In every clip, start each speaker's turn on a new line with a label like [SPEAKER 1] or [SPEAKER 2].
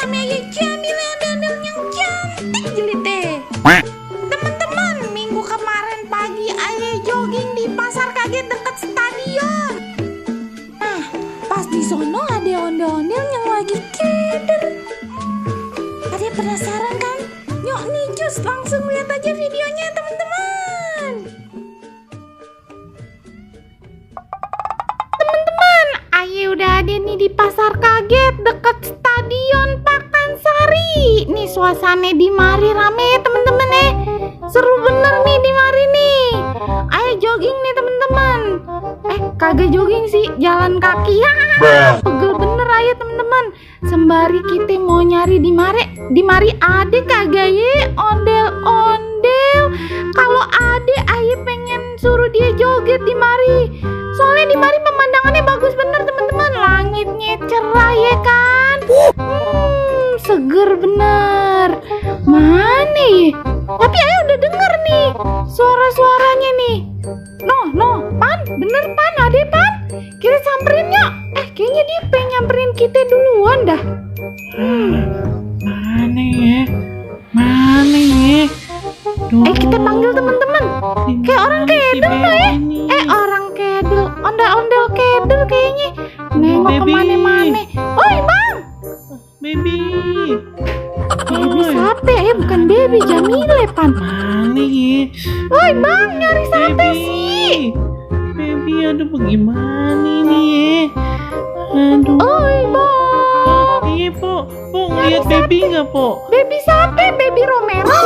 [SPEAKER 1] sama Ayah Jamil ondel-ondel yang cantik jelite. Teman-teman, minggu kemarin pagi Ayah jogging di pasar kaget dekat stadion. Nah, pas di sono ada ondel-ondel yang lagi keder. Ada penasaran kan? Yuk nih cus, langsung lihat aja videonya teman-teman. Teman-teman, Ayah udah ada nih di pasar kaget dekat stadion Pakansari. Nih suasana di mari rame teman-teman seru bener nih di mari nih. Ayah jogging nih teman-teman. Kagak jogging sih, jalan kaki ya. Pegel bener Ayah teman-teman. Sembari kita mau nyari di mari ada kagak ya ondel-ondel. Kalau ada Ayah pengen suruh dia joget di mari. Soalnya di mari pemandangannya bagus bener teman-teman. Langitnya cerah ya kan. Seger bener. Mana ya? Tapi Ayah udah denger nih suara-suaranya nih. Pan, bener Pan, ada Pan. Kita samperin yuk. Kayaknya dia pengen nyamperin kita duluan dah.
[SPEAKER 2] Mana ya?
[SPEAKER 1] Kita panggil teman-teman. Kayak orang kedel ya. Orang kedel, ondel-ondel kedel kayaknya. Nengok kemana-mana. Oi bang,
[SPEAKER 2] Baby.
[SPEAKER 1] baby siapa ya? Bukan baby, Jamile Pan.
[SPEAKER 2] Mana ya?
[SPEAKER 1] Oi bang, nyari siapa sih?
[SPEAKER 2] Baby, aduh bagaimana ini ya? Aduh.
[SPEAKER 1] Oi bang,
[SPEAKER 2] Iya, Po. Lihat baby nggak, Po?
[SPEAKER 1] baby siapa? Baby Romero.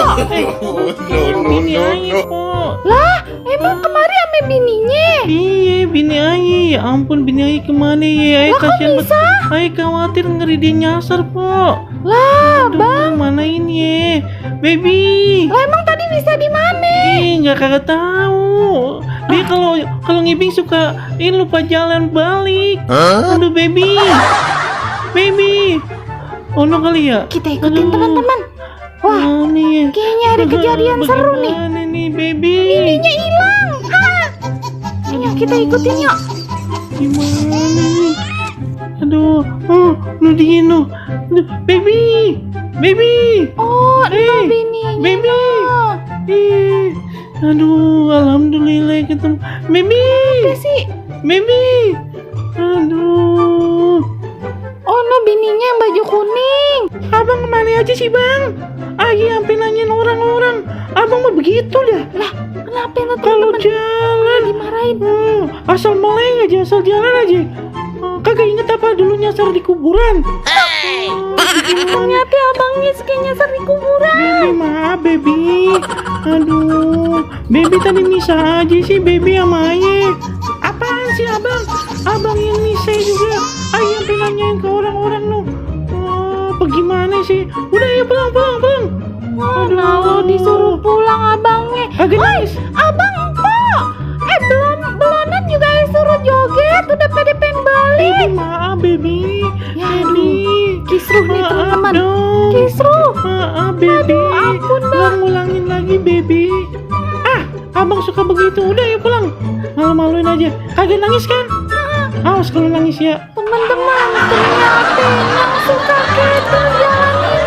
[SPEAKER 2] Bini Ayi, Po.
[SPEAKER 1] Lah, emang kemarin sama bininya?
[SPEAKER 2] Iya, Bini Ayi. Ya ampun, Bini Ayi kemana ya? Ayi
[SPEAKER 1] Lah, kok
[SPEAKER 2] kasihan
[SPEAKER 1] bisa?
[SPEAKER 2] banget. Ayi khawatir ngeri dia nyasar, Po.
[SPEAKER 1] Lah,
[SPEAKER 2] Aduh,
[SPEAKER 1] bang.
[SPEAKER 2] mana ini ya? Baby.
[SPEAKER 1] Lah emang tadi bisa di mana?
[SPEAKER 2] Nggak kagak tahu. Dia kalau ngibing suka lupa jalan balik. Aduh, baby. Baby. Oh no kali ya?
[SPEAKER 1] Kita ikutin
[SPEAKER 2] Aduh.
[SPEAKER 1] teman-teman. Wah,
[SPEAKER 2] Mana ya?
[SPEAKER 1] kayaknya ada kejadian seru nih.
[SPEAKER 2] Bagaimana nih, baby?
[SPEAKER 1] Bininya hilang. Ayo kita ikutin yuk.
[SPEAKER 2] Gimana nih? Aduh, dia no. Aduh, baby.
[SPEAKER 1] Oh, itu
[SPEAKER 2] Eh,
[SPEAKER 1] bininya.
[SPEAKER 2] baby. Aduh, alhamdulillah ketemu. Baby.
[SPEAKER 1] Apa sih?
[SPEAKER 2] Baby. Aduh.
[SPEAKER 1] Oh no, bininya yang baju kuning.
[SPEAKER 2] Abang kemana aja sih, Bang? Ayo sampai nanyain orang-orang. Abang mah begitu dah.
[SPEAKER 1] Lah, kenapa lo
[SPEAKER 2] Kalau
[SPEAKER 1] teman-teman
[SPEAKER 2] jalan
[SPEAKER 1] dimarahin?
[SPEAKER 2] asal meleng aja, asal jalan aja. Kagak inget apa dulu nyasar di kuburan.
[SPEAKER 1] Ternyata abangnya suka nyasar di kuburan.
[SPEAKER 2] Baby, maaf baby. Aduh, baby tadi misa aja sih baby sama Aye. Apaan sih abang? Abang yang misa juga. Aye yang nanyain ke orang-orang lo. Bagaimana sih? Udah ya pulang.
[SPEAKER 1] Aduh, disuruh pulang abangnya.
[SPEAKER 2] Kagak nangis.
[SPEAKER 1] Abang kok? Belonan juga disuruh joget. Udah pada pengen balik.
[SPEAKER 2] Baby, maaf baby.
[SPEAKER 1] Ya,
[SPEAKER 2] Baby.
[SPEAKER 1] Kisruh nih teman-teman.
[SPEAKER 2] dong.
[SPEAKER 1] Kisruh.
[SPEAKER 2] Maaf baby.
[SPEAKER 1] ampun, Bang.
[SPEAKER 2] Nggak ngulangin lagi baby. Abang suka begitu. Udah ya pulang. Malu-maluin aja. Kagak nangis kan? Awas kalau nangis ya.
[SPEAKER 1] Teman-teman, ternyata yang suka kedel jalannya